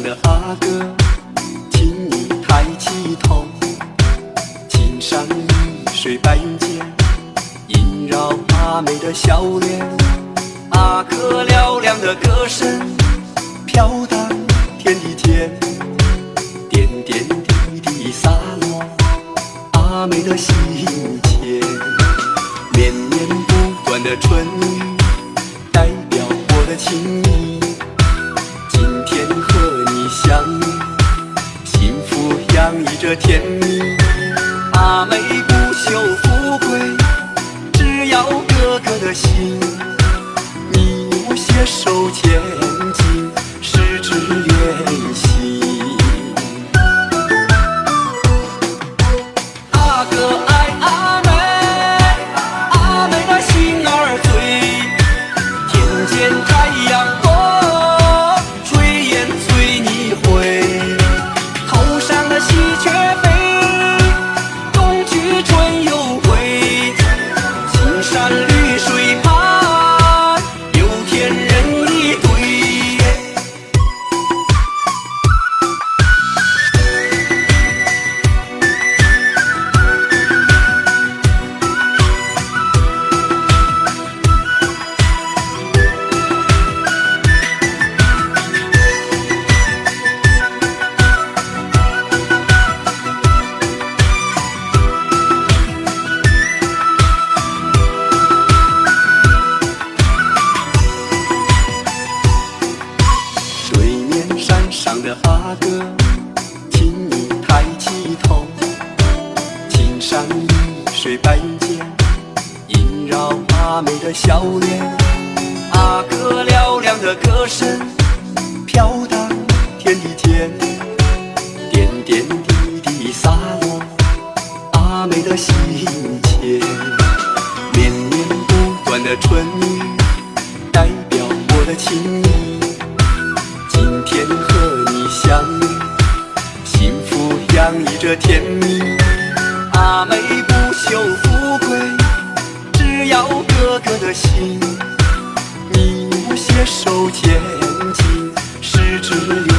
的阿哥，请你抬起头，青山绿水白云间，萦绕阿妹的笑脸。阿哥嘹亮的歌声飘荡天地间，点点滴滴洒落阿妹的心间。绵绵不断的春雨，代表我的情意。今天和你相遇，幸福洋溢着甜蜜。阿妹不求富贵，只要哥哥的心。你我携手前进，十指连心。 阿哥爱阿妹，阿妹的心儿醉。天间太阳落，炊烟随你回。头上的喜鹊飞，共聚春幽归。青山绿水畔，有天人一对。 对面山上的阿哥，请你抬起头，青山绿水白云间，萦绕阿妹的笑脸。阿哥嘹亮的歌声飘荡天地间，点点滴滴洒落阿妹的心间。绵绵不断的春雨，代表我的情意。今天和你相遇，幸福洋溢着甜蜜。阿妹不求富贵，只要哥哥的心。你我携手前进，十指连